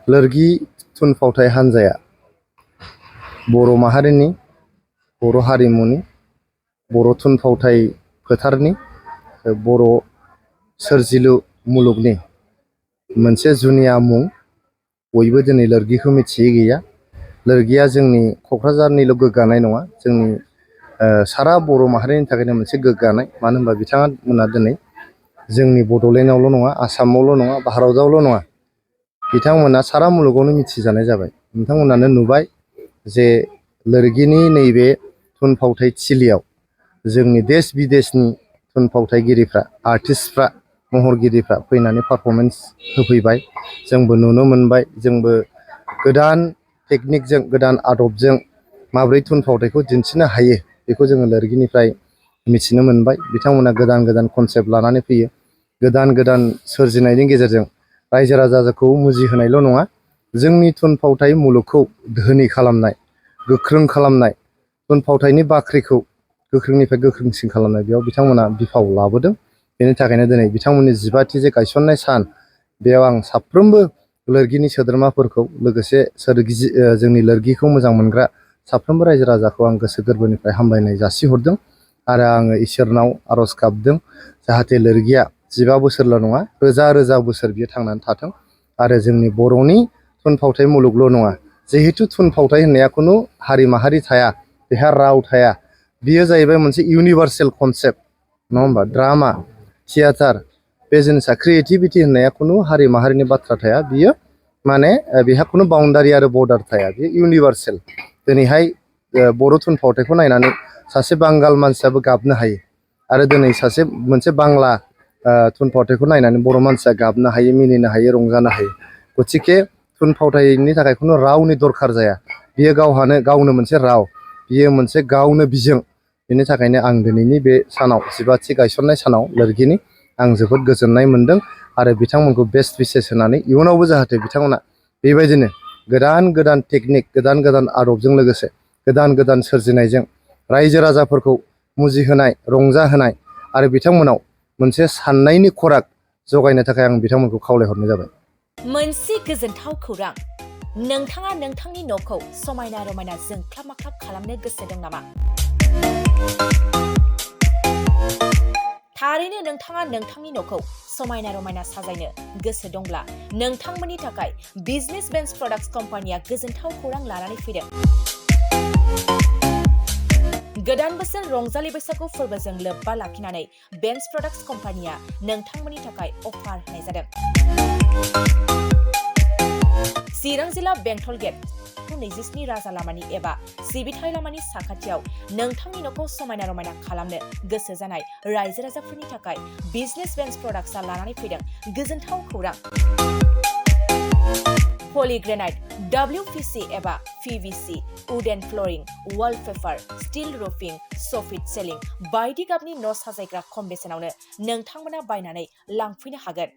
लोरगि थुनफावथाय हान्जाया बर' माहारिनि, बर' हारिमुनि, बर' थुनफावथाय फोथारनि, बर' सोरजिलु मुलुगनि मोनसे जुनिया मुं। बयबो दिनै लोरगिखौ मिथियै गैया। लोरगिया जोंनि क'क्राझारनिल' गोग्गानाय नङा, जोंनि सारा बर' माहारिनि थाखायनो मोनसे गोग्गानाय। मानो होनबा बिथांमोना दिनै जोंनि बड'लेण्डआवल' नङा, आसामावल' नङा, भारतआवल' नङा, बिथांमोना सारा मुलुगावनो मिथिजानाय जाबाय। नोंथांमोनानो नुबाय जे लोरगिनि नैबे थुनफावथाय थिलियाव जोंनि देश बिदेशनि थुनफावथायगिरिफ्रा, आर्टिस्टफ्रा, महरगिरिफ्रा फैनानै पारफरमेन्स होफैबाय। जोंबो नुनो मोनबाय। जोंबो गोदान टेकनिकजों, गोदान आदबजों माब्रै थुनफावथायखौ दिन्थिनो हायो बेखौ जोङो लोरगिनिफ्राय मिथिनो मोनबाय। बिथांमोना गोदान गोदान कनसेप्ट लानानै फैयो। गोदान गोदान सोरजिनायनि गेजेरजों रायजो राजाखौ मुजिहोनायल' नङा, जोंनि थुनफावथाय मुलुगखौ धोनि खालामनाय, गोख्रों खालामनाय, थुनफावथायनि बाख्रिखौ गोख्रोंनिफ्राय गोख्रोंसिन खालामनाय, बेयाव बिथांमोना बिफाव लाबोदों। बेनि थाखायनो दिनै बिथांमोननि 15थि जे गायसननाय सान, बेयाव आं साफ्रोमबो लोरगिनि सोद्रोमाफोरखौ, लोगोसे जोंनि लोरगिखौ मोजां मोनग्रा साफ्रोमबो रायजो राजाखौ आं गोसो गोरबोनिफ्राय हामलायनाय जासिहरदों। आरो आङो इसोरनाव आर'ज गाबदों जाहाथे लोरगिया 15 बोसोरल' नङा, रोजा रोजा बोसोर बियो थांनानै थाथों। आरो जोंनि बर'नि थुनफावथाय मुलुगल' नङा, जिहेथु थुनफावथाय होननाया खुनु हारि माहारि थाया, बेहा राव थाया, बियो जाहैबाय मोनसे इउनिभार्सेल कनसेप्ट, नङा होमबा? ड्रामा, थियाटार, बे जिनिसा क्रिएटिभिटि होननाया खुनु हारि माहारिनि बाथ्रा थाया। बियो माने बेहा खुनु बाउन्डारि आरो बर्डार थाया, बेयो इउनिभार्सेल। दिनैहाय बर' थुनफावथायखौ नायनानै सासे बांगाल मानसियाबो गाबनो हायो, आरो दिनै मोनसे बांला थुनफावथायखौ नायनानै बर' मानसिया गाबनो हायो, मिनिनो हायो, रंजानो हायो। गथिखे थुनफावथायनि थाखाय खुनु रावनि दरखार जाया। बियो गावनो मोनसे राव, बियो मोनसे गावनो बिजों। बेनि थाखायनो आं दिनैनि बे सानाव, 15थि गायसननाय सानाव लोरगिनि, आं जोबोद गोजोननाय मोनदों। आरो बिथांमोनखौ बेस्ट विशेस होनानै इयुनावबो जाहाथे बिथांमोना बेबायदिनो गोदान गोदान टेकनिक, गोदान गोदान आदबजों लोगोसे गोदान गोदान सोरजिनायजों रायजो राजाफोरखौ मुजिहोनाय, रंजाहोनाय आरो बिथांमोनाव मोनसे साननायनि खराग जगायनो थाखाय आं बिथांमोनखौ खावलायहरनाय जाबाय। मोनसे गोजोनथाव खौरां, नोंथाङा नोंथांनि न'खौ समायना रमायना जोंख्लाब माख्लाब खालामनो गोसो दं नामा? थारैनो नोंथाङा नोंथांनि न'खौ समायना रमायना साजायनो गोसो दंब्ला नोंथांमोननि थाखाय बिजनेस बेन्स प्रडाक्ट्स कम्पानिया गोजोनथाव खौरां लानानै फैदों। गोदान बोसोर रंजालि बैसागु फोरबोजों लोब्बा लाखिनानै बेन्स प्रडाक्ट्स कम्पानिया नोंथांमोननि थाखाय अफार होनाय जादों। चिरां जिल्ला बेंटल गेट 27 राजा लामानि एबा सिबिथाय लामानि साखाथियाव नोंथांनि न'खौ समायना रमायना खालामनो गोसो जानाय रायजो राजाफोरनि थाखाय बिजनेस बेन्स प्रडाक्ट्सआ लानानै फैदों गोजोनथाव खौरां। पलिग्रेनाइट, WPC एबा PVC, wooden flooring, wallpaper, steel roofing, soffit ceiling बायदि गाबनि न' साजायग्रा खम बेसेनावनो नोंथांमोना बायनानै लांफैनो हागोन।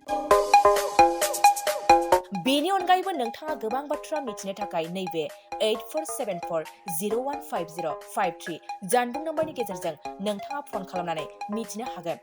बेनि अनगायैबो नोंथाङा गोबां बाथ्रा मिथिनो थाखाय नैबे 8474015053 जानबुं नम्बरनि गेजेरजों नोंथाङा फन खालामनानै मिथिनो हागोन।